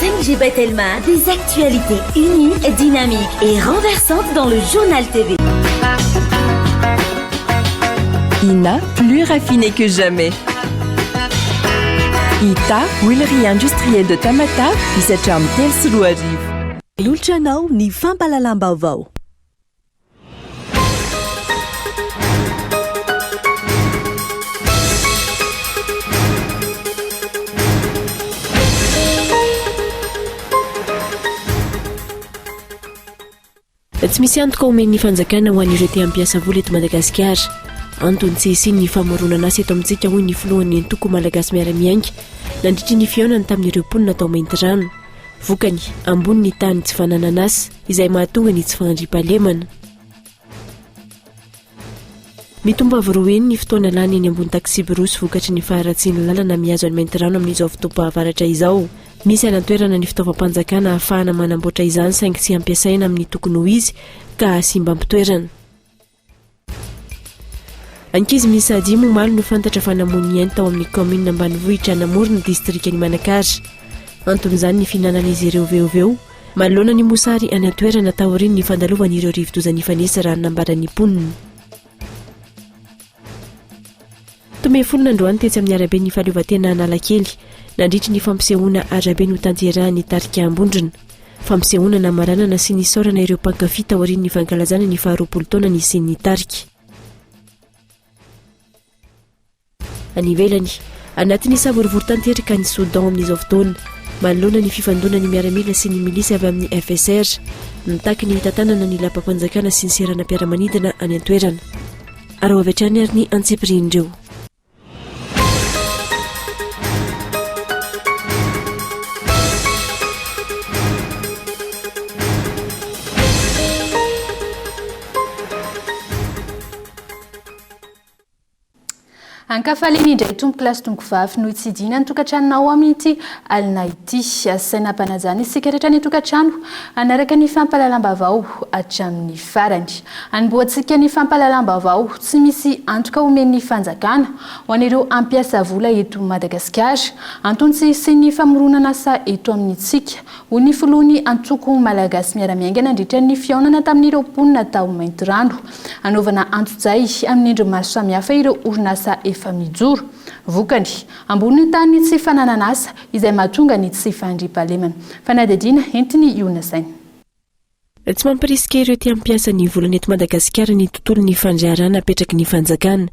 5G by Telma, des actualités uniques, dynamiques et renversantes dans le Journal TV. Ina, plus raffiné que jamais. Ita, huilerie industrielle de Tamatave, misy hatramin'ny 2003. Manolotra anao ny fampahalalam-baovao. Tsy misy antoka omen'ny fanjakana ho an'ireo te hampiasa vola eto Madagasikara. Antony tsy hisian'ny famoronana asa eto amintsika hoy ny filohan'ny antoko Malagasy Miara-Miainga nandritry ny fihaonany tamin'ireo mponina tao Maintirano. Vokany, ambony ny tahan'ny tsy fananan'asa, izay mahatonga ny tsy fahandriampahalemana. Mitombo avo roa heny ny fotoana lany eny ambony taksiborosy vokatry ny faharatsian'ny lalana mihazo an'i Maintirano amin'izao fotoam-pahavaratra izao. Misy any an-toerana ny fitaovam-panjakana ahafahana manamboatra izany saingy tsy ampiasaina amin'ny tokony ho izy ka hahasimba am-pitoerana. Ankizy miisa dimy omaly no fantatra fa namoy ny ainy tao amin'ny kaominina ambanivohitra Namorona, distrikan'i Manakara. Anton'izany ny fihinanan'izy ireo veoveo manoloana ny mosary any an-toerana taorian'ny fandalovan'ireo rivodoza nifanesy raha ny nambaran'ny mponina. Tomefy olona androany tetsy amin'ny araben'ny fahaleovantena Analakely nandritry ny fampisehoana arabe notanterahan'ny tarika Ambondrona. Fampisehoana namaranana sy nisaorana ireo mpankafy taorian'ny fankalazana ny faharoapolo taona nisian'ny tarika. Any ivelany, anatin'ny savorovoro tanteraka any Soudan amin'izao fotoana, manoloana ny fifandonan'ny miaramila sy ny milisy avy amin'ny FSR, mitaky ny hitantanana ny lapam-panjakana sy ny seranam-piaramanidina any an-toerana. Araho avy hatrany ary ny antsipirian'ireo. Ankafaliana indray tompokolahy sy tompokovavy no hitsidihina ny tokantranonao amin'ity alina ity. Asaina ampanajana isika rehetra any an-tokantrano hanaraka ny fampahalalam-baovao hatramin'ny farany. Hanombohantsika ny fampahalalam-baovao tsy misy antoka omen'ny fanjakana ho an'ireo hampiasa vola eto Madagasikara. Antony tsy hisian'ny famoronan'asa eto amintsika, hoy ny filohan'ny antoko Malagasy Miara-Miainga nandritra ny fihaonana tamin'ireo mponina tao Maintirano. Hanaovana antsojay amin'ny endriny maro samihafa ireo orinasa efa mijoro. Vokany, ambony ny tahan'ny tsy fananan'asa izay mahatonga ny tsy fandriampahalemana. Fanadihadiana entin'i Iona Saina. Tsy mampirisika ireo te hampiasa ny volany eto Madagasikara ny tontolon'ny fandraharahana apetraky ny fanjakana.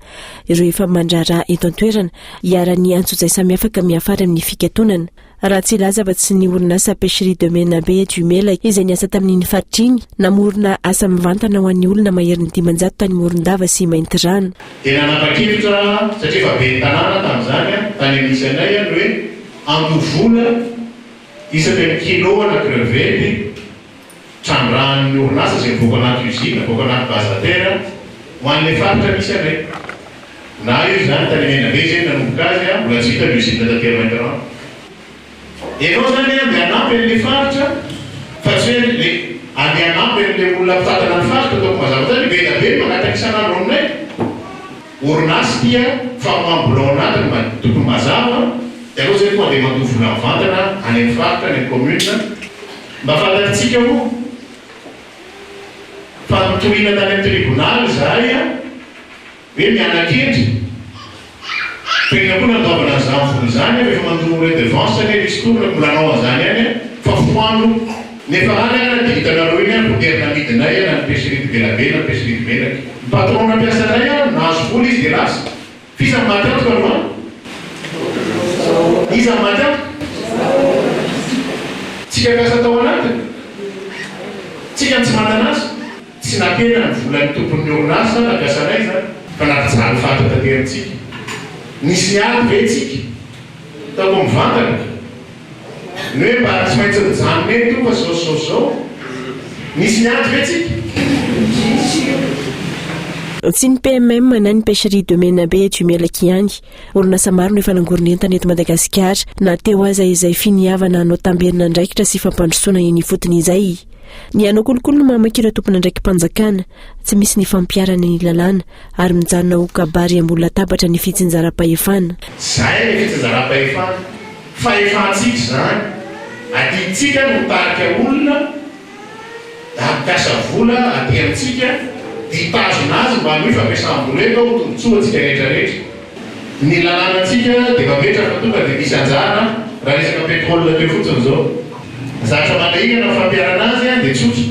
Ireo efa mandraharaha eto an-toerana, iharan'ny antsojay samihafa ka miafara amin'ny fikatonana. Raha tsy hilaza afa-tsy ny orinasa Pêcherie de Menabe du Melaky izay niasa tamin'iny faritra iny, namorona asa mivantana ho an'ny olona maherin'ny 500 tany Morondava sy Maintirano. Dia nanapa-kevitra aho, satria efa ben'ny tanàna tamin'izany, tany amin'ny misy anay, ny hoe handoa vola isaky ny kilo ana crevette trandrahan'ny orinasa izay mivoaka anaty usine, mivoaka anaty base à terre, ho an'ilay faritra misy anay. Na io izany tany Menabe izay no nanomboka azy, mbola tsy vita ny usine taty Maintirano. Ianao izany andeha hanampy an'ilay faritra fa tsy hoe le andeha hanampy an'ilay olona mpitantana ny faritra, ataoko mazava tsara, be dia be ny mangataka isan'andro aminay. Orinasa ity a, famoaham-bola ao anatiny mba tokony mazava, dia aleo izay tonga dia mandoa vola mivantana any amin'ny faritra, any amin'ny commune. Mba fantatritsika moa fa nitoriana tany amin'ny tribonaly izahay a, hoe miana-kendry. Fa inona koa nandoavana an'izany vola izany a, rehefa mandoa redevance anie ristourne mbola hanao an'izany ihany a, fa foano. Nefa any ara dia hitanareo iny ary voatery namidinay na ny pêcherie de Belabe na ny pêcherie de Melaky. Ny patron nampiasa anay ary nahazo vola izy dia lasa. F'iza no maty antoka aloha? Iza no maty antoka? Tsika mpiasa tao anatiny? Tsika no tsy manana asa? Tsy nakena ny volan'ny tompon'ny orinasa nampiasa anay izany fa nampijaly fatra taterintsika. Nisy niady ve tsika? Hitako mivantana. Ny hoe mba tsy maintsy mijanona eto fa zao sy zao sy zao. Nisy niady ve tsika? Tsy ny PMM na ny Pêcherie de Menabe eto Melaky ihany. Orinasa maro no efa nangorona entana eto Madagasikara na teo aza izay finiavana hanao tamberin'andraikitra sy fampandrosoana eny ifotony izay. Ny hanao kolikoly no mahamaika ireo tompon'andraiki-panjakana. Tsy misy ny fampiharana ny lalàna ary mijanona ho kabary ambony latabatra ny fitsinjaram-pahefana. Izay ny fitsinjaram-pahefana. Fahefantsika izany. Adidintsika no mitarika olona hampiasa vola aty amintsika dia hitazona azy mba hanohy fampiasam-bola eto ho tombontsoa antsika rehetra rehetra. Ny lalànantsika dia mametra fa tonga dia misy anjara raha resaka pétrole teo fotsiny izao. Ny zavatra manahirana amin'ny fampiharana azy dia tsotra.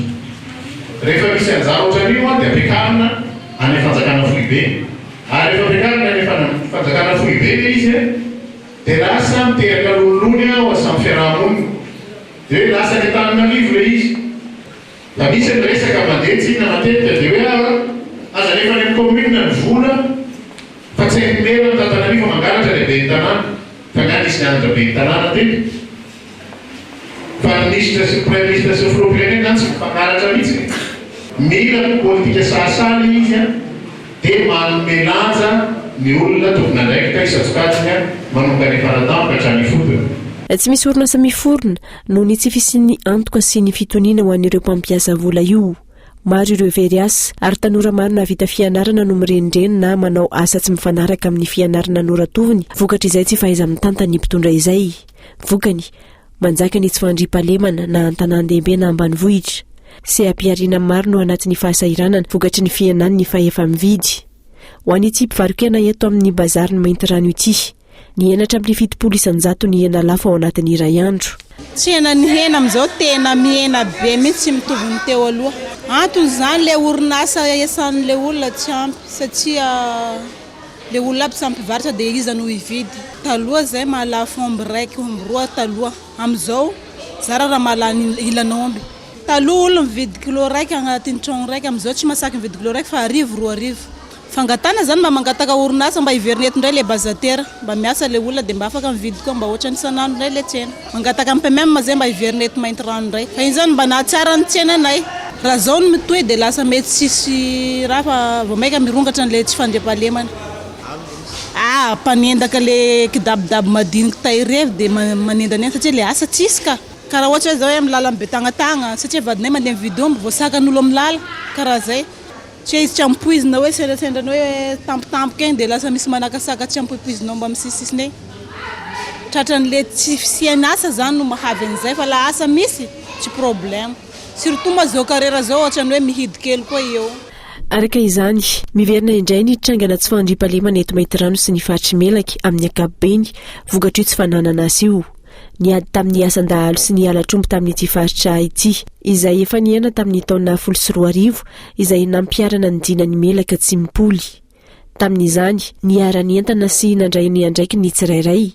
Rehefa misy anjara ohatran'io dia ampiakarina any amin'ny fanjakana foibe. Ary rehefa ampiakarina any amin'ny fanjakana foibe ilay izy dia lasa miteraka lonilony ao samy fiaraha-monina. Dia hoe lasa any Antananarivo ilay izy. Fa misy ny resaka mandeha tsinona matetika dia hoe aa aza alefa any amin'ny commune ny vola fa tsy hain'ny maire ny Antananarivo fa mangalatra ilay ben'ny tanàna. Fa angaha nisy nianatra ben'ny tanàna teto? Fa ny minisitra sy ny praiminisitra sy ny filoham-pirenena izany tsy mifangalatra mihitsy e! Mila politika sahasaha ilay izy an, dia manome lanja ny olona tompon'andraikitra isan-tsokajiny an, manomboka any faratampo ka hatrany ifotony. Tsy misy orinasa miforona noho ny tsy fisian'ny antoka sy ny fitoniana ho an'ireo mpampiasa vola io. Maro ireo very asa, ary tanora maro nahavita fianarana no mirenireny na manao asa tsy mifanaraka amin'ny fianarana noratoviny vokatr'izay tsy fahaiza-mitantan'ny mpitondra izay. Vokany, manjaka ny tsy fandriampahalemana na an-tanàn-dehibe na ambanivohitra. Seha-pihariana maro no anatin'ny fahasahiranana vokatry ny fihenan'ny fahefa-mividy. Ho an'ity mpivaro-kena eto amin'ny bazarin'i Maintirano ity, nihena hatramin'ny 70% ny hena lafo ao anatin'ny iray andro. Tsena ny hena amin'izao tena mihena be mihitsy tsy mitovy ny teo aloha. Antony izany ilay orinasa iasan'ilay olona tsy ampy satria Le olona aby samy mpivarotra dia iza no hividy. Taloha zay mahalafo omby raiky omby roa taloha amizao zara raha mahalany ilan'omby. Taloha olona mividy kilo raiky agnatin'ny tragno raiky amizao tsy mahasaky mividy kilo raiky fa arivo 2000. Fangatahana zany mba mangataka orinasa mba hiverina eto ndray le bazatera mba miasa le olona de mba afaka mividy koa mba ohatrany isan'andro ndray le tsena. Mangataka amin'ny PMM zay mba hiverina eto Maintirano ndray fa iny zany mba nahatsara ny tsenanay. Raha zao no mitohy dia lasa mety tsisy raha fa vao maika mirongatra an'ilay tsy fandriampahalemana. Ah, mpanendaka le kidabidabo madiniky tairevy dia manendanenda satria le asa tsisy ka. Ka raha ohatra hoe zao hoe amin'ny lalan'i Betagnatagna satria vadinay mandeha mividy omby voasakan'olo amin'ny lala karaha zay. Tsy hoe izy tsy ampoizina hoe sendrasendra ny hoe tampotampoka eny dia lasa misy manakasaka tsy ampoipoizinao mba amin'ny sisisisiny eny. Tratran'le tsy fisian'asa zany no mahavy an'izay fa la asa misy tsy problème. Surtout moa zao carrière zao ohatran'ny hoe mihidy kely koa eo. Araka izany, miverina indray ny trangana tsy fahandriampahalemana eto Maintirano sy ny faritr'i Melaky amin'ny ankapobeny, vokatr'io tsy fananana asa io. Niady tamin'ny asan-dahalo sy ny halatr'omby tamin'ity faritra ity, izay efa niaina tamin'ny taona 2010, izay nampiharana ny dinan'i Melaka tsy mipoly. Tamin'izany, niara-nientana sy nandray ny andraikiny ny tsirairay.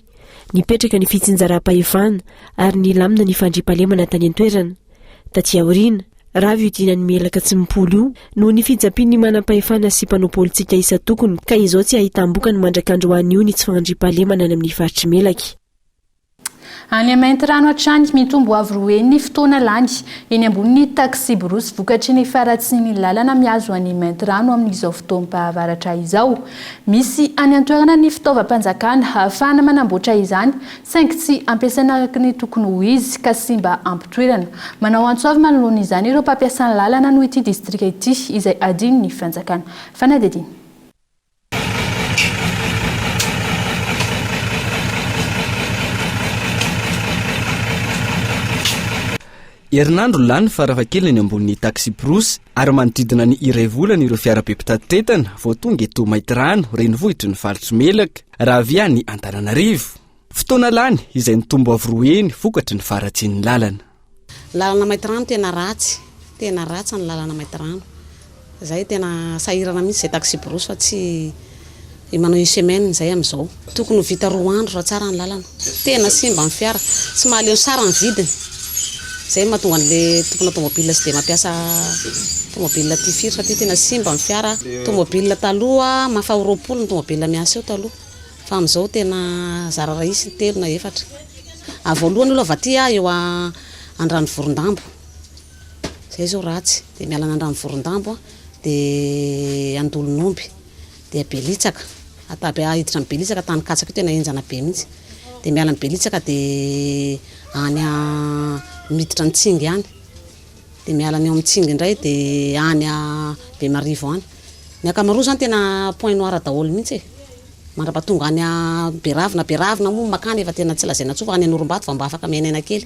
Nipetraka ny fitsinjaram-pahefana ary nilamina ny fandriampahalemana tany an-toerana. Taty aoriana, rava io dinan'i Melaka tsy mipoly io noho ny fijampian'ny manam-pahefana sy mpanao politika isan-tokony ka izao tsy ahitam-bokany mandrak'androany io ny tsy fandriampahalemana any amin'ny faritr'i Melaky. Any Maintirano hatrany, mitombo avo roa heny ny fotoana lany eny ambonin'ny taksiborosy vokatry ny faharatsian'ny lalana mihazo an'i Maintirano amin'izao fotoam-pahavaratra izao. Misy any an-toerana ny fitaovam-panjakana ahafahana manamboatra izany saingy tsy ampiasaina araka ny tokony ho izy ka simba am-pitoerana. Manao antso avo manoloana izany ireo mpampiasa ny lalana noho ity distrika ity izay adinon'ny fanjakana. Fanadihadiana. Herinandro lany farafahakeliny eny ambonin'ny taxi-brousse ary manodidina ny iray volana ireo fiarabe mpitatitra entana vao tonga eto Maintirano, renivohitry ny faritr'i Melaka, raha avy any Antananarivo. Fotoana lany izay nitombo avo roa heny vokatry ny faharatsian'ny lalana. Lalana Maintirano tena ratsy, tena ratsy ny lalana Maintirano. Zay tena sahirana mihitsy zay taxi brousse fa tsy manao une semaine zay amizao. Tokony ho vita roa andro raha tsara ny lalana. Tena simba ny fiara, tsy mahaleo ny sara ny vidiny. Zay no mahatonga anle tompona tomobile tsy dia mampiasa tomobile aty firy satria tena simba ny fiara. Tomobile taloha mafa ho 20 ny tomobile miasa eo taloha fa amizao tena zara raha hisy ny telo na efatra. Voalohany aloha avy aty aho eo Andranovorondambo. Zay zao ratsy, de miala an'Andranovorondambo a, de Andolonomby, dia Belitsaka, atabe hiditra amin'i Belitsaka tany katsaka io tena henjana be mihitsy, de miala amin'i Belitsaka de any miditra any Tsingy any, de miala any ao amin'ny Tsingy indray de any Bemarivo any. Ny ankamaroa zany tena point noir daholo mihitsy e, mandrapatonga any Beravina, Beravina moa makany efa tena tsy lazaina intsony fa any Anorombato vao mba afaka miainaina kely.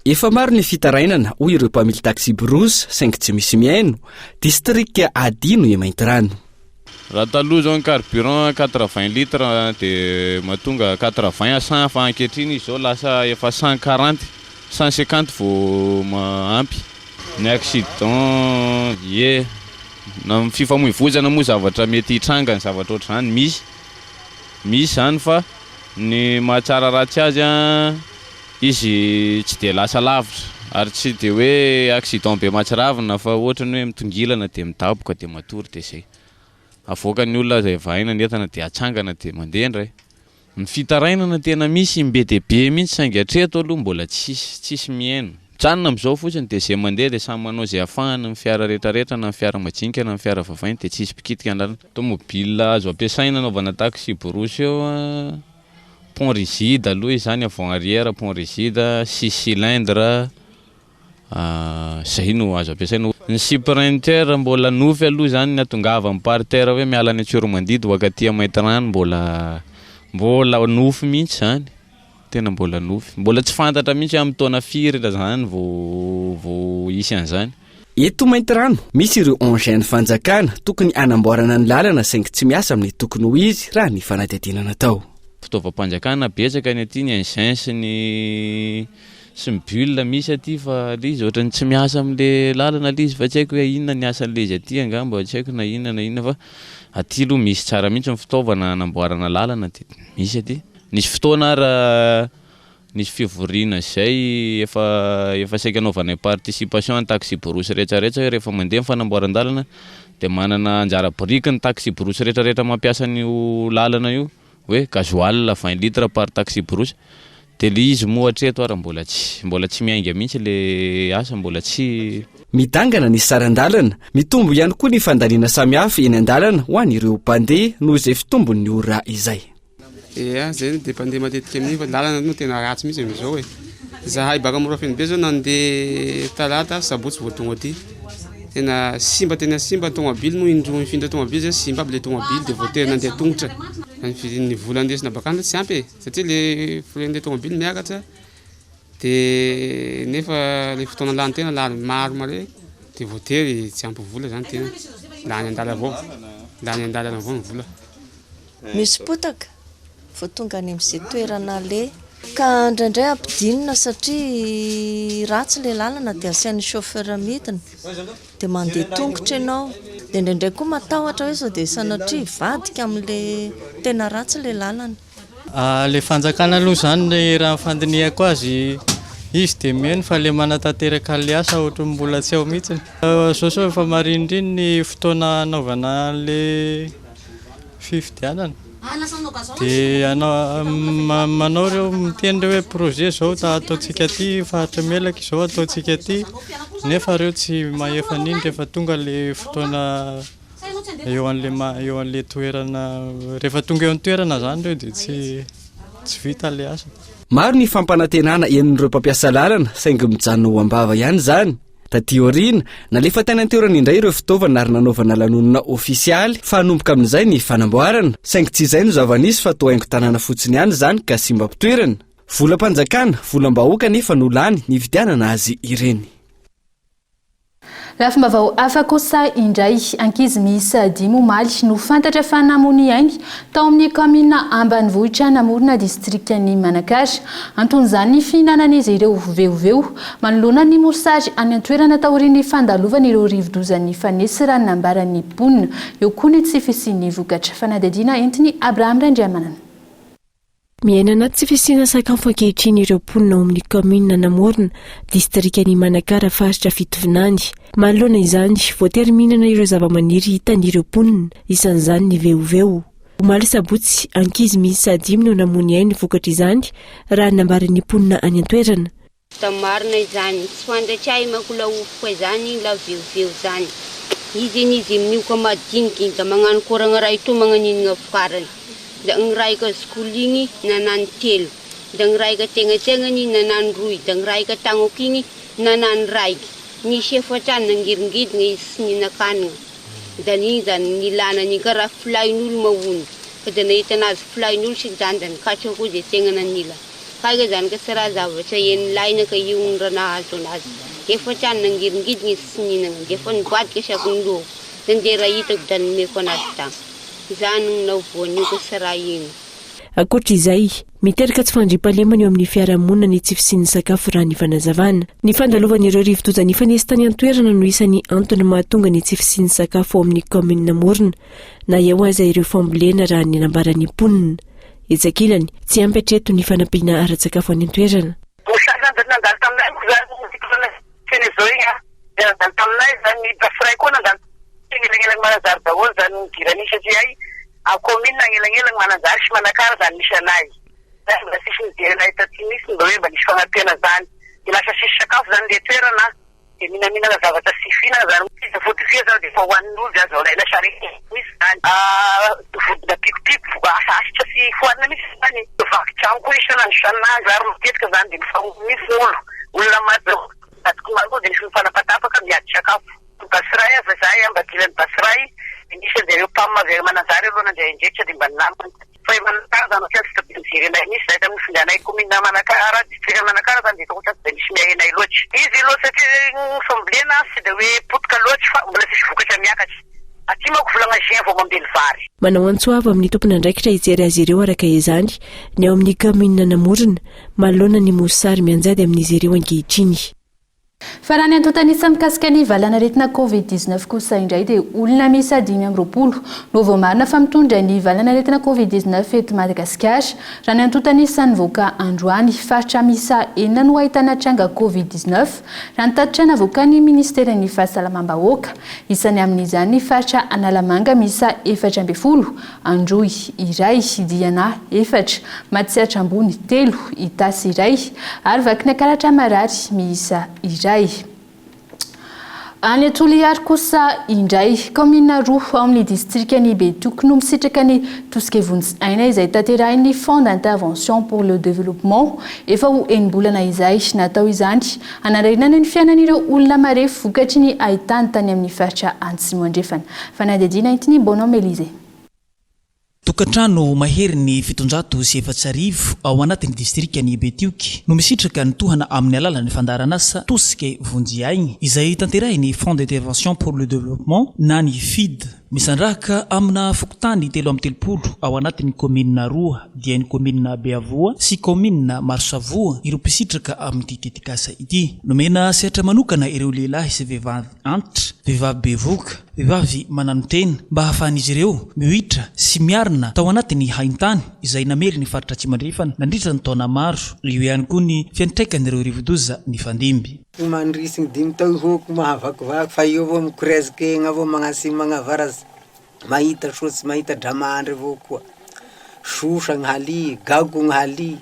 Efa maro ny fitarainana, hoy ireo mpamily taxi-brousse, saingy tsy misy mihaino. Distrika adino i Maintirano. Raha taloha izao ny carburant quatre-vingt litres dia mahatonga quatre-vingt à cent fa ankehitriny izy izao lasa efa cent quarante, cent cinquante vao ampy. Ny accident, ie, na amin'ny fifamoivoizana moa zavatra mety hitranga ny zavatra ohatr'izany, misy, misy izany fa ny mahatsara ratsy azy an, Izy tsy dia lasa lavitra ary tsy dia hoe accident be mahatsiravina fa ohatra ny hoe mitongilana dia midaboka dia matory dia zay. Avoakan'ny olona izay vahaina ny entana dia atsangana dia mandeha indray. Ny fitarainana tena misy be dia be mihitsy saingy hatreto aloha mbola tsisy tsisy mihaino. Mijanona amin'izao fotsiny dia izay mandeha dia samy manao izay afahany ny fiara retraretra na ny fiara majinika na ny fiara vavainty dia tsisy mpikitika ny lalana. Tomobile azo ampiasaina anaovana taxi-brousse eo an. Pont rigide aloha izany avant arrière pont rigide, six cylindres, zay no azo ampiasaina. Ny sprinter mbola nofy aloha zany ny hatongavany par terre hoe miala any Antsiromandidy ho akaty Maintirano mbola mbola nofy mihitsy zany, tena mbola nofy, mbola tsy fantatra mihitsy hoe amin'ny taona firy raha zany vao vao hisy an'izany. Eto Maintirano, misy ireo engins fanjakana tokony hanamboarana ny lalana saingy tsy miasa amin'ny tokony ho izy raha ny fanadihadiana natao. Fitaovam-panjakana betsaka ny aty, ny engins sy ny sy ny bulle misy aty fa le izy ohatran'ny tsy miasa amin'le lalana le izy fa tsy haiko hoe inona ny asan'le izy aty angamba tsy haiko na inona na inona fa aty aloha misy tsara mihitsy ny fitaovana hanamboarana lalana dia misy aty. Nisy fotoana ary Nisy fivoriana izay efa efa saika anaovanay participation ny taxi-brousse rehetra rehetra hoe rehefa mandeha ny fanamboaran-dalana dia manana anjara biriky ny taxi-brousse rehetra rehetra mampiasa an'io lalana io hoe gasoil 20 litres par taxi-brousse dia le izy moa hatreto ary mbola tsy mbola tsy miainga mihitsy le asa mbola tsy Midangana ny saran-dalana, mitombo ihany koa ny fandaniana samihafa eny an-dalana ho an'ireo mpandeha noho izay fitombon'ny ora izay. Ea, zay no de mpandeha matetika amin'iny fa lalana no tena ratsy mihitsy amin'izao e. Zahay baka Morafenobe zao nandeha talata, sabotsy vao tonga aty. Tena simba tena simba ny tomobily moa indroa nifindra tomobily zay simba aby le tomobily de voatery nandeha tongotra. Ny vidin'ny vola andesina bakany tsy ampy e, satria le frais an'le tomobily miakatra de nefa le fotoana lany tena lany maro mare de voatery tsy ampy vola zany tena, lany an-dalana avao, lany an-dalana avao ny vola. Misy potaka vao tonga any amin'izay toerana aleha. Ka indraindray ampidinina satria ratsy ilay lalana dia asain'ny chauffeur midina dia mandeha tongotra ianao. Dia indraindray koa matahotra hoe sao dia sanatria hivadika amin'ilay tena ratsy ilay lalana. Ilay fanjakana aloha izany raha ny fandinihako azy, izy dia mino fa ilay manatanteraka an'ilay asa ohatran'ny mbola tsy ao mihitsy. Izao sao efa mariniriny ny fotoana hanaovana an'ilay fifidianana dia anao manao ireo miteny ireo hoe projet izao ataontsika aty faritra Melaky izao ataontsika aty nefa ireo tsy mahefa an'iny rehefa tonga le fotoana eo an'le eo an'le toerana rehefa tonga eo an-toerana zany ireo dia tsy tsy vita le asa. Maro ny fampanantenana henon'ireo mpampiasa lalana saingy mijanona ho am-bava ihany izany. Taty aoriana, nalefa tany an-toerana indray ireo fitaovana ary nanaovana lanonana ofisialy fa hanomboka amin'izay ny fanamboarana. Saingy tsy izay no zava-nisy fa toa haingon-tanàna fotsiny ihany izany ka simbam-pitoerana. Volam-panjakana, volam-bahoaka anefa no lany nividianana azy ireny. Lafim-baovao hafa kosa indray, ankizy miisa dimy omaly no fantatra fa namoy ny ainy tao amin'ny kaominina ambanivohitra namorona distrikan'i Manakara. Anton'izany ny fihinanan'izy ireo veoveo manoloana ny mosary any an-toerana taorian'ny fandalovan'ireo rivodoza nifanesy raha ny nambaran'ny mponina. Eo koa ny tsy fisian'ny vokatra. Fanadihadiana entin'i Abraham Randriamanana. Miaina anaty tsy fisiana sakafo ankehitriny ireo mponina ao amin'ny kaominina Namorona, distrikan'i Manakara, faritra Fitovinany. Manoloana izany, voatery mihinana ireo zavamaniry hitany ireo mponina, isan'izany ny veoveo. Omaly sabotsy, ankizy miisa dimy no namoy ny ainy vokatr'izany, raha ny nambaran'ny mponina any an-toerana. Da marina izany, tsy fantatray manko laofoka izany la veoveo zany. Izy eny izy mioka madiniky da magnano koragna ray toa magnaninona farany. Da gny raika zokoligny nanano telo, da gny raika tegnategnany nanano roy, da gny raika tagnako igny nanano raiky. Nisy efatra any nangiringidigna izy tsy nihinan-kanigna. Da igny zany nilana an'igny karaha filahin'olo mahono. Fa da nahita anazy filahin'olo sy zany da nikatroka koa ze tegna nanila. Kay zany ka tsy raha zavatra enilaina ka io ny raha nahazo anazy. Efa tsy any nangiringidina izy tsy nihinagna de efa nivadika isaky ny lohako. Zany de raha hitako da nomeko anazy tagny. Zany no navoan'io ka tsy raha ino. Ankoatra izay, miteraka tsy fandriampahalemana eo amin'ny fiarahamonina ny tsy fisian'ny sakafo raha ny fanazavana. Ny fandalovan'ireo rivodoza nifanesy tany an-toerana no isan'ny antony mahatonga ny tsy fisian'ny sakafo ao amin'ny kaominina Morona, na eo aza ireo fambolena raha ny nambaran'ny mponina. Etsy ankilany, tsy ampy hatreto ny fanampiana ara-tsakafo any an-toerana. Mosary zany nandalo taminay moa zany cyclone Cheneso igny a, de nandalo taminay zany Basiray koa nandalo agnelagnelany Mananjary daholo zany nidiran'igny satria hay en commune agnelagnelany Mananjary sy Manakara zany misy anay, zany mbola tsisy nijery anay taty mihitsy mba hoe mba nisy fagnampiana zany, de lasa tsisy sakafo zany le toerana de minaminana zavatra tsy fihinana zany, vody via zao de efa hohanin'olo zany zao lay sarety misy zany, vodina pikopiko asa asitra tsy hohanina mihitsy zany, vaky trano koa isan'andro isan'andro ary matetika zany de mifamono mihitsy ny olo, olona maty zao vadiko maro koa de misy mifanapatapaka miady sakafo, Basiray aza zahay mba dilan'ny Basiray de nisy anjareo Pam avy any Mananjary aloha nandray andraikitra de mba namana. Fa i Manakara zany ohatran'ny tsy dia mijery anay mihitsy zahay tamin'ny nifindranay commune Manakara, district Manakara zany dia ohatran'ny tsy dia misy miahy anay loatra. Izy aloha satria ny fambolena tsy dia hoe potika loatra fa mbola tsisy vokatra miakatra. Aty manko volana juin vao mamboly vary. Manao antso avo amin'ny tompon'andraikitra hijery azy ireo araka izany ny ao amin'ny kaominina Namorona manoloana ny mosary mianjady amin'izy ireo ankehitriny. Fa raha ny antontan'isa mikasika ny valan'aretina Covid 19 kosa indray dia olona miisa 25 no voamarina fa mitondra ny valan'aretina Covid 19 eto Madagasikara. Raha ny antontan'isa nivoaka androany, faritra miisa enina no ahitana tranga Covid 19, raha ny tatitra navoakan'ny minisiteran'ny Fahasalamam-bahoaka. Isany amin'izany ny faritra Analamanga miisa 14, Androy, iray, Diana, efatra, Matsiatra Ambony, telo, Itasy, iray, ary Vakinankaratra marary miisa iray. Any Toliary kosa indray, kaominina roa ao amin'ny distrikan'i Betioky no misitraka ny tosika vonjy aina izay tanterahin'ny Fonds d'intervention pour le développement efa ho enim-bolana izay. Natao izany hanarenana ny fiainan'ireo olona marefo vokatry ny haitany tany amin'ny faritra Antsimo Andrefana. Fanadihadiana entin'i Bonhomme Elysée. Tokantrano maherin'ny 47 ao anatin'ny distrikan'i Betioky no misitraka ny tohana amin'ny alalan'ny fandaharanasa Tosika Vonjy Aigna izay tanterahin'ny Fonds d'intervention pour le développement na ny FID. Misandrahaka amina fokontany 33 ao anatin'ny kaominina roa dia ny kaominina Beavoa sy kaominina Marosavoa ireo mpisitraka amin'ity tetikasa ity. Nomena sehatra manokana ireo lehilahy sy vehivavy antitra, vehivavy bevohoka, vehivavy mananotena mba hahafahan'izy ireo mihoitra sy miarina tao anatin'ny haintany izay namely ny faritra Atsimo Andrefana nandritra ny taona maro. Eo ihany koa ny fiantraikan'ireo rivodoza nifandimby. Mandrisy dimy tao ihoko mahavakivaky fa io avao mikoreziky egny avao magnasimo magnavaratsy mahita soa tsy mahita dramandry avao koa sosa gny haly gago gny haly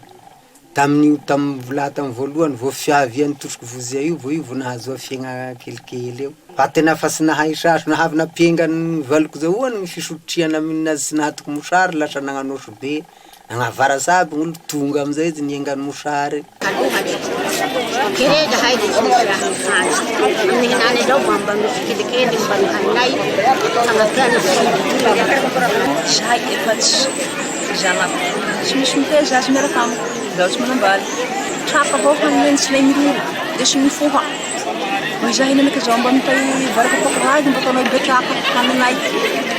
Tamin'io tamin'ny vola tamin'ny voalohany vao fiavian'ny tosiky vozia io vao io vao nahazoa fiaigna kelikely eo. Fa tena fa tsy nahay sasy, nahavy nampienga ny valiko zao hoany ny fisotriana aminazy tsy nahatoky mosary lasa nagnanôso be, nagnavaratsy aby gn'olo tonga amizay izy nienga ny mosary. Kere zahay dia tsy misy raha mihaza. Amin'ny henany izao vao mba misy kelikely mba nohaninay, fagnampiana sy Zahay efa tsy zanako. Tsy misy mitaiza azy miaraka amiko. Zaho tsy manambaly. Traka avao hanina tsy ilay miroro dia tsy mifoha. Noho izahay henanaka izao mba mitay vary kapoaka raiky mba ataonay betraka haninay.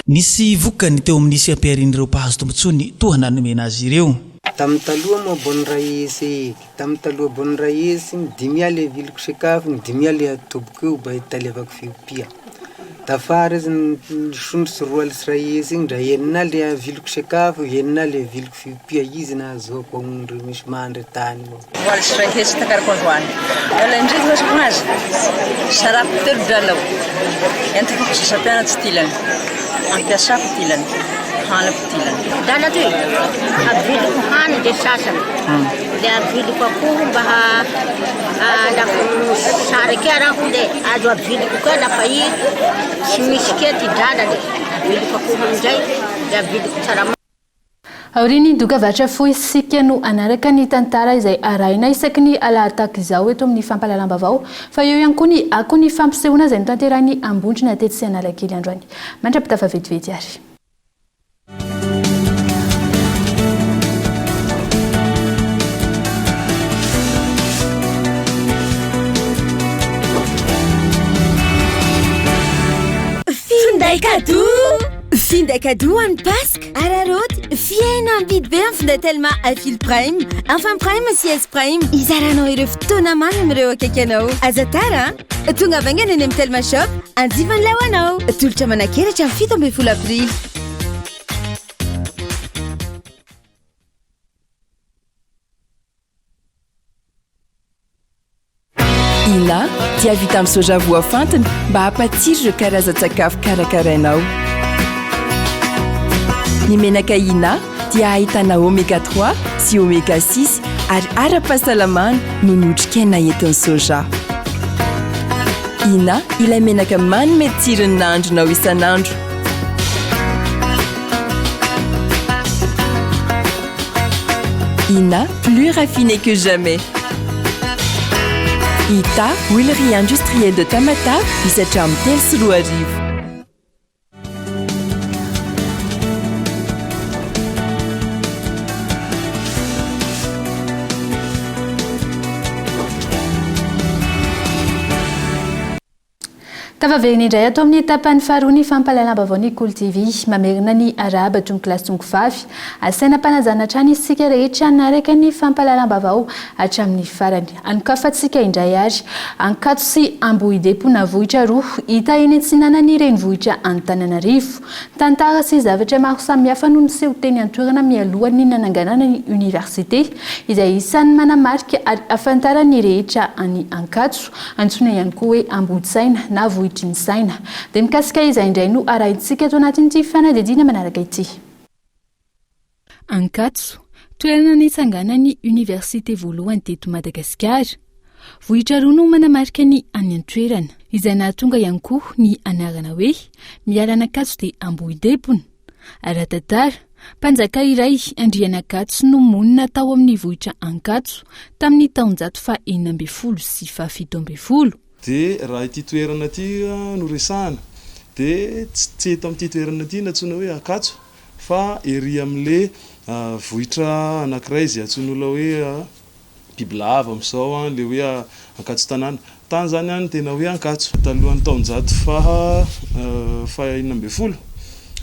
Nisy vokany teo amin'ny seha-piharian'ireo mpahazo tombontsoa ny tohana nomena azy ireo. Tamin'ny taloha moa bonne raisy eky, tamin'ny taloha bonne raisy, ny dimy aly aviliko sakafo, ny dimy aly atoboko eo mba hitaleavako fihompia. Tafara izy nisondrotra 2 aly sy iray hetsy igny ndra enina aly aviliko sakafo, enina aly aviliko fihompia, izy nahazoako agnondry misy mandry tany moa. 2 aly sy iray hetsy takariko androany. Alaindriko fasako azy, sarako telo drala ao, entiko sasam-pianatsy ty ilany, ampiasako ty ilany, hanako ty ilany. Drala ty, aviliko hany de sasany. Le aviliko akoho mba lafo sary kea raho le azo aviliko kea lafa i tsy misy kea ty drala le aviliko akoho amizay le aviliko tsaramaso. Aorian'ny dokavatra fohy isika no hanaraka ny tantara izay arahina isaky ny alahady tahaka izao eto amin'ny fampahalalam-baovao fa eo ihany koa ny akon'ny fampisehoana izay notanterahin'ny Ambondrona tetsy Analakely androany. Mandra-pitafa vetivety ary. Finday cadeau! Finday cadeau ho an'ny Paska! Araraoty, fihenam-bidy be amin'ny finday Telma Afil Prime, Enfant Prime sy S Prime. Hizaranao ireo fotoana mamy amin'ireo akaiky anao. Aza tara an! Tonga vaingana eny amin'ny Telma Shop, hanjifa ny lay ho anao. Tolotra manan-kery hatramin'ny 17 aprily. Ina dia vita amin'ny soja voafantina mba hampatsiro ireo karazan-tsakafo karakarainao. Ny menaka Ina dia ahitana oméga 3 sy oméga 6 ary ara-pahasalamana noho ny otrikaina entin'ny soja. Ina ilay menaka manome tsiro ny nahandronao isan'andro. Ina, plus raffiné que jamais. Ita, huilerie industrielle de Tamatave, misy hatramin'ny 2003. Tafaverina indray ato amin'ny tapany faharoa ny fampahalalam-baovao ny Kolo TV. Mamerina ny arahaba tompokolahy sy tompokovavy. Asaina am-panajana hatrany isika rehetra hanaraka ny fampahalalam-baovao hatramin'ny farany. Anokafantsika indray ary Ankatso sy Ambohidepona vohitra roa hita eny atsinanan'ny renivohitra Antananarivo. Tantara sy zavatra maro samihafa no niseho teny an-toerana mialohan'ny nananganana ny oniversite, izay isan'ny manamarika ary ahafantaran'ny rehetra an'i Ankatso, antsoina ihany koa hoe Ambohitsaina na Vohitry ny Saina. Dia mikasika izay indray no arahintsika ato anatin'ity fanadihadiana manaraka ity. Ankatso, toerana nitsanganan'ny oniversite voalohany teto Madagasikara. Vohitra roa no manamarika ny any an-toerana, izay nahatonga ihany koa ny anarana hoe miala an'Ankatso dia Ambohidebona. Ara-tantara, mpanjaka iray, Andrianakatso, no monina tao amin'ny vohitra Ankatso tamin'ny taonjato faha-16 sy faha-17. Dia raha ity toerana ity no resahana dia tsy eto amin'ity toerana ity no antsoina hoe Ankatso fa ery amin'le vohitra anankiray izay antsoin'olona hoe bibilava amin'izao an, le hoe Ankatso tanàna. Tany izany an no tena hoe Ankatso. Talohan'ny taonjato faha faha-16,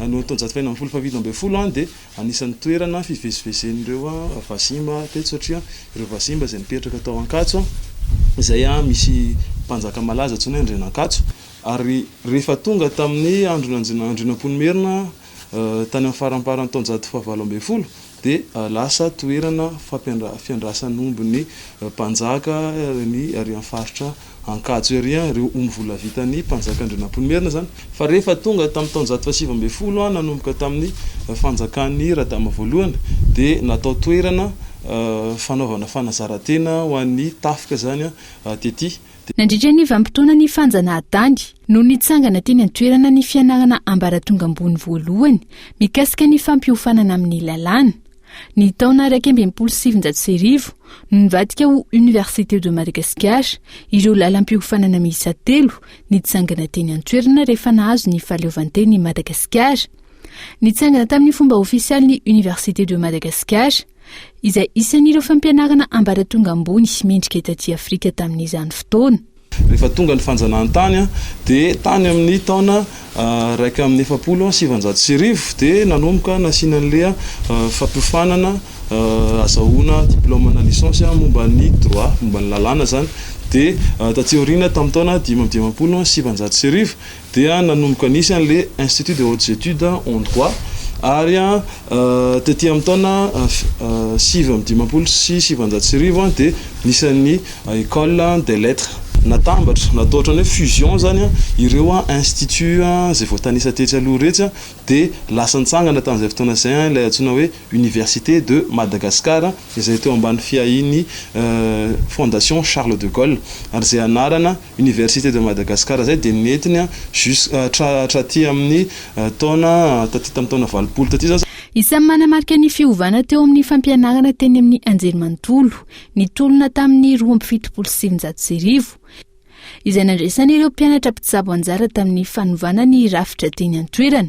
alohan'ny taonjato faha-16 faha-17 an dia anisan'ny toerana fivezivezen'ireo vazimba teto satria ireo vazimba izay nipetraka tao Ankatso izay misy mpanjaka malaza antsoina hoe Andrianankatso ary rehefa tonga tamin'ny andron'Andrianampoinimerina tany amin'ny faramparan'ny taonjato faha-18 dia lasa toerana fiandrasan'ombin'ny mpanjaka ny ary amin'ny faritra Ankatso ery ireo omby volavitan'ny mpanjaka Andrianampoinimerina izany. Fa rehefa tonga tamin'ny taonjato faha-19 nanomboka tamin'ny fanjakan'i Radama voalohany dia natao toerana fanaovana fanazaran-tena ho an'ny tafika izany tety. Nandritra ny vanim-potoanan'ny fanjanahantany no nitsangana teny an-toerana ny fianarana ambaratonga ambony voalohany mikasika ny fampiofanana amin'ny lalàna. Ny taona 1961 no nivadika ho Université de Madagascar ireo lalam-piofanana miisa telo nitsangana teny an-toerana rehefa nahazo ny fahaleovantena i Madagasikara. Nitsangana tamin'ny fomba ofisialy ny Université de Madagascar, izay isan'ireo fampianarana ambaratonga ambony mendrika taty Afrika tamin'izany fotoana. Rehefa tonga ny fanjanahantany dia tany amin'ny taona 1941 dia nanomboka nasiana an'ilay fampiofanana azahoana diplaoma na licence momba ny droit, momba ny lalàna izany. Dia taty aoriana tamin'ny taona 1955 dia nanomboka nisy an'ilay Institut de hautes études en droit ary taty amin'ny taona 1959 dia nisy an'ny École des lettres. Natambatra, natao ohatran'ny hoe fusion izany ireo institut izay voatanisa tetsy aloha iretsy dia lasa nitsangana tamin'izay fotoana izay ilay antsoina hoe Université de Madagascar izay teo ambany fiahian'ny Fondation Charles de Gaulle ary izay anarana Université de Madagascar izay dia nentiny jus hatraty amin'ny taona taty tamin'ny taona 80 taty izany. Isan'ny manamarika ny fiovana teo amin'ny fampianarana teny amin'ny anjerimanontolo ny tolona tamin'ny 1972, izay nandraisan'ireo mpianatra mpitsabo anjara tamin'ny fanovana ny rafitra teny an-toerana.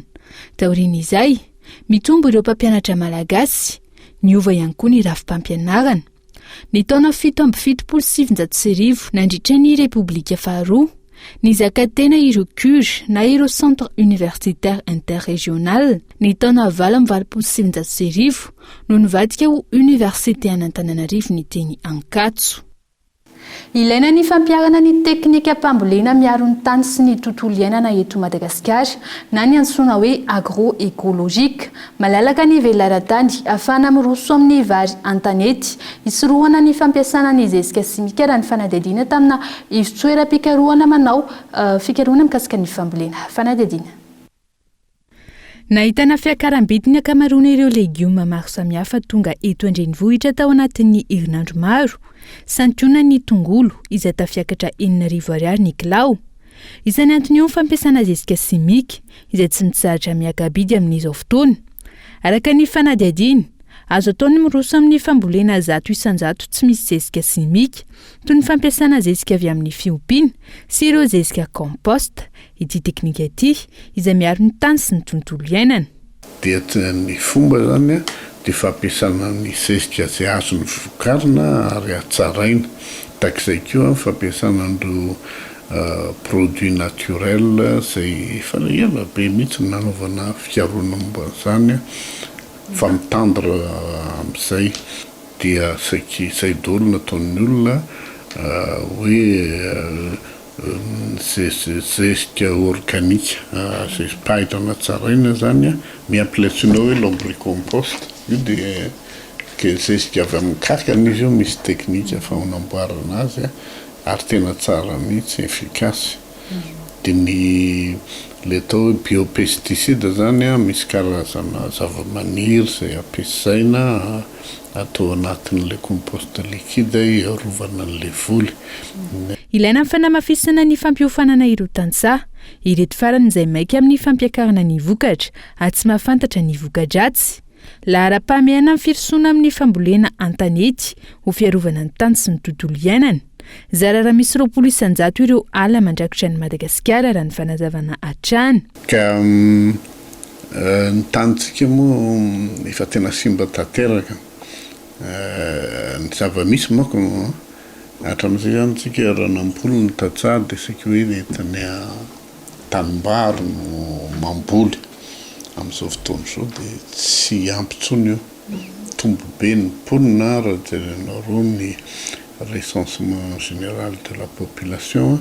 Taorian'izay, mitombo ireo mpampianatra malagasy, niova ihany koa ny rafi-pampianarana. Ny taona 1977, nandritra ny Repoblika faharoa, Nizaka tena ireo CUR na ireo Centre Universitaire Interrégional ny taona 1988 no nivadika ho Université an'Antananarivo ny teny Ankatso. Ilaina ny fampiharana ny teknikam-pambolena miaro ny tany sy ny tontolo iainana eto Madagasikara na ny antsoina hoe agro-écologique. Malalaka ny velaran-tany ahafahana miroso amin'ny vary an-tanety, hisorohana ny fampiasana ny zezika simika raha ny fanadihadiana tamina ivon-toeram-pikarohana manao fikarohana mikasika ny fambolena. Fanadihadiana. Nahitana fiakaram-bidy ny ankamaroan'ireo legioma maro samihafa tonga eto an-drenivohitra tao anatin'ny herinandro maro. Santionany ny tongolo, izay tafiakatra 6000 ariary ny kilao. Isan'ny antony io ny fampiasana zezika simika, izay tsy mitsahatra miaka-bidy amin'izao fotoana. Araka ny fanadihadiana, azo atao ny miroso amin'ny fambolena 100% tsy misy zezika simika, toy ny fampiasana zezika avy amin'ny fiompiana sy ireo zezika compost, Ity teknika ity, izay miaro ny tany sy ny tontolo iainana. Dia ny fomba izany dia fampiasana ny zezika izay azony vokarina ary hatsaraina. Tahaka izay koa ny fampiasana an'ireo produits naturels izay efa ela be mihitsy no nanaovana fikarohana momba an'izany fa mitandre amin'izay dia saiky izay daholo no ataon'ny olona hoe Zezika organika, zezi-pahitra natsaraina izany, miampy ilay antsoina hoe lombricompost. Io dia zezika avy amin'ny kankana izy io, misy teknika fanamboarana azy ary tena tsara mihitsy, efficace. Dia ny ilay atao hoe biopesticide izany, misy karazana zavamaniry izay ampiasaina atao anatin'ilay compost liquide hiarovana an'ilay voly. Ilaina ny fanamafisana ny fampiofanana ireo tantsaha. Ireto farany izay maika amin'ny fampiakarana ny vokatra ary tsy mahafantatra ny voka-dratsy. Laharam-pahamehana ny firosoana amin'ny fambolena an-tanety ho fiarovana ny tany sy ny tontolo iainana. Zara raha misy 20% ireo ala mandrakotra an'i Madagasikara raha ny fanazavana hatrany. Ka ny tanintsika moa efa tena simba tanteraka. Ny zava-misy manko hatramin'izay izany tsika raha namboly ny tantsaha dia saika hoe ny entiny tanimbary no mamboly. Amin'izao fotoana izao dia tsy ampy intsony io. Mitombo be ny mponina raha jerenareo ny recensement général de la population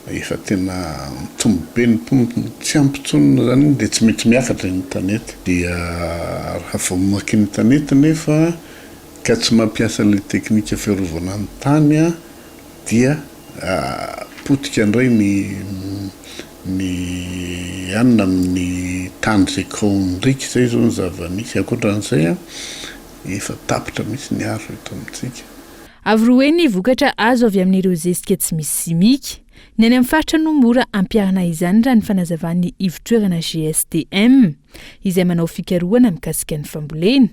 efa tena mitombo be ny mponina, tsy ampy intsony izany iny dia tsy maintsy miakatra iny tanety. Dia raha vao mamaky ny tanety nefa ka tsy mampiasa ilay teknika fiarovana ny tany dia potika indray ny ny anona amin'ny tany izay kaon'ndriaka, izay izao ny zava-misy. Ankoatran'izay efa tapitra mihitsy ny hazo eto amintsika. Avo roa heny ny vokatra azo avy amin'ireo zezika tsy misy simika. Ny any amin'ny faritra no mora ampiharina izany raha ny fanazavan'ny ivon-toerana GSTM, izay manao fikarohana mikasika ny fambolena.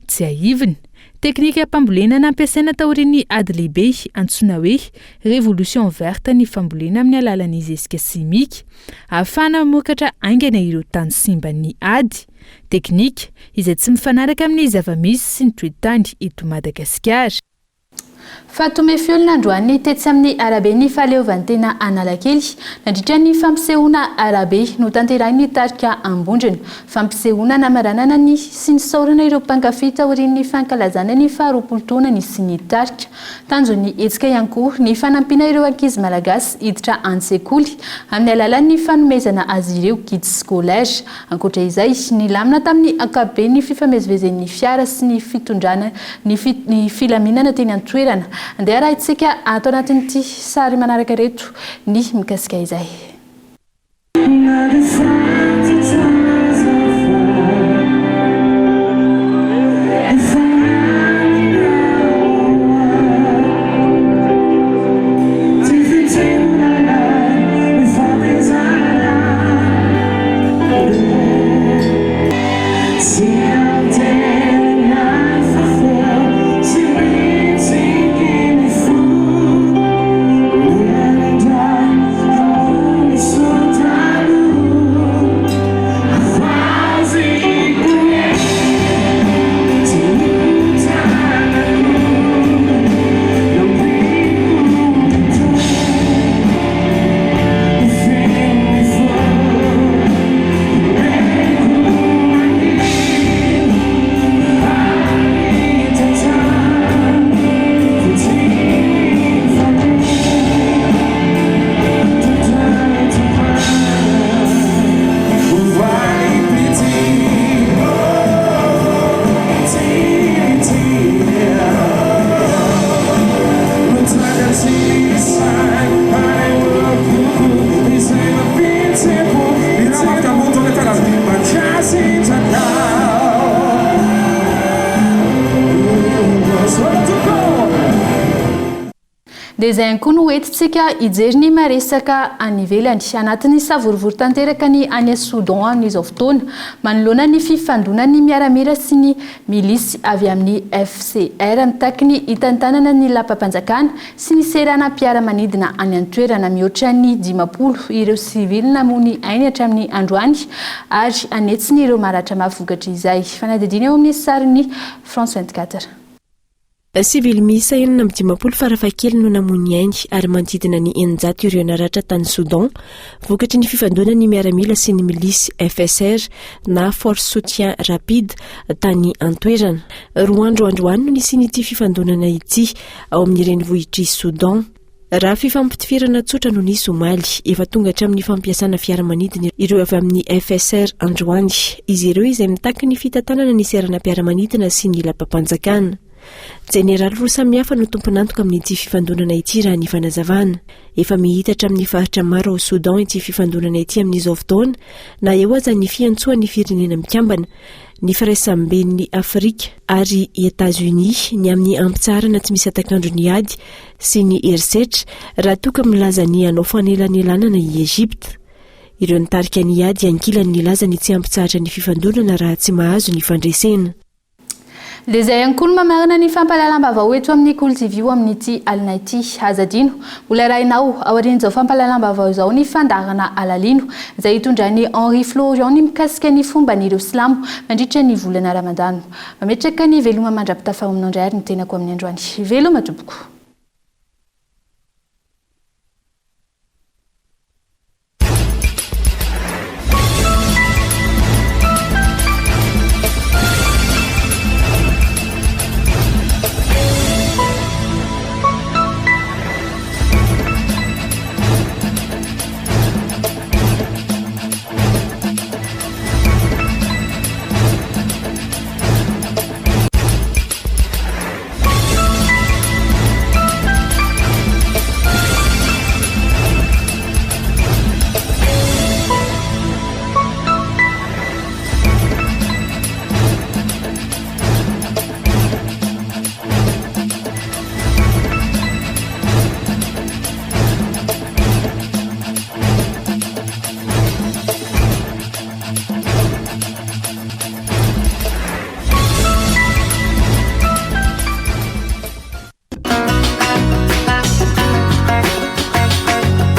Tsiahivina, teknikam-pambolena nampiasaina taorian'ny ady lehibe antsoina hoe Révolution verte ny fambolena amin'ny alalan'ny zezika simika, ahafahana mamokatra haingana ireo tany simban'ny ady. Teknika izay tsy mifanaraka amin'ny zava-misy sy ny toe-tany eto Madagasikara. Fahatomefy olona androany tetsy amin'ny araben'ny fahaleovantena Analakely nandritra ny fampisehoana arabe notanterahin'ny tarika Ambondrona. Fampisehoana namaranana ny sy nisaorana ireo mpankafy taorian'ny fankalazana ny faharoapolo taona nisian'ny tarika. Tanjon'ny hetsika ihany koa ny fanampiana ireo ankizy malagasy hiditra an-tsekoly amin'ny alalan'ny fanomezana azy ireo kits scolaires. Ankoatra izay, nilamina tamin'ny ankapobeny ny fifamezivezen'ny fiara sy ny fitondrana ny ny filaminana teny an-toerana. Andeha arahintsika ato anatin'ity sary manaraka ireto ny mikasika izay. Dia izay ihany koa no entintsika hijery ny maresaka any ivelany. Anatin'ny savorovoro tanteraka ny any Soudan amin'izao fotoana, manoloana ny fifandonan'ny miaramila sy ny milisy avy amin'ny FCR mitaky ny hitantanana ny lapam-panjakana sy ny seranam-piaramanidina any an-toerana. Mihoatra ny 50 ireo sivily namoy ny ainy hatramin'ny androany ary an'hetsiny ireo maratra mafy vokatr'izay. Fanadihadiana eo amin'ny sarin'ny France 24. Sivily miisa 56 farafahakeliny no namoy ny ainy ary manodidina ny 600 ireo naratra tany Soudan vokatry ny fifandonan'ny miaramila sy ny milisy FSR na Force Soutien Rapide tany an-toerana. Roa andro androany no nisian'ity fifandonana ity ao amin'ny renivohitr'i Soudan. Raha fifampitifirana tsotra no nisy omaly, efa tonga hatramin'ny fampiasana fiaramanidina ireo avy amin'ny FSR androany. Izy ireo izay mitaky ny fitantanana ny seranam-piaramanidina sy ny lapam-panjakana. Jeneraly roa samihafa no tompon'antoka amin'ity fifandonana ity raha ny fanazavana. Efa mihitatra amin'ny faritra maro ao Soudan ity fifandonana ity amin'izao fotoana na eo aza ny fiantsoan'ny Firenena Mikambana, ny Firaisamben'ny Afrika ary i Etats-Unis ny amin'ny hampitsaharana tsy misy hatak'andro ny ady sy ny herisetra raha toa ka milaza ny hanao fanelanelanana i Egypta. Ireo nitarika ny ady ankilany nilaza ny tsy hampitsahatra ny fifandonana raha tsy mahazo ny fandresena. Dia izay ihany koa no mamarana ny fampahalalam-baovao eto amin'ny Kolo TV ho amin'ity alina ity. Aza adino, mbola arahinao aorian'izao fampahalalam-baovao izao ny fandaharana Alalino, izay hitondran'i Henri Florian ny mikasika ny fomban'ireo silamo mandritra ny volana Ramadano. Mametraka ny veloma mandra-pitafa ao aminao indray ary ny tenako amin'ny androany. Veloma tompoko.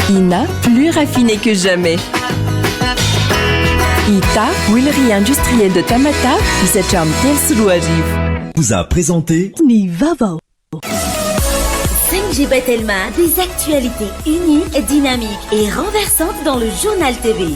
Ina, plus raffiné que jamais. Ita, huilerie industrielle de Tamatave, hisatra amin'ny 2003. Vous a présenté Ny vaovao. 5G by Telma, des actualités uniques, dynamiques et renversantes dans le journal TV.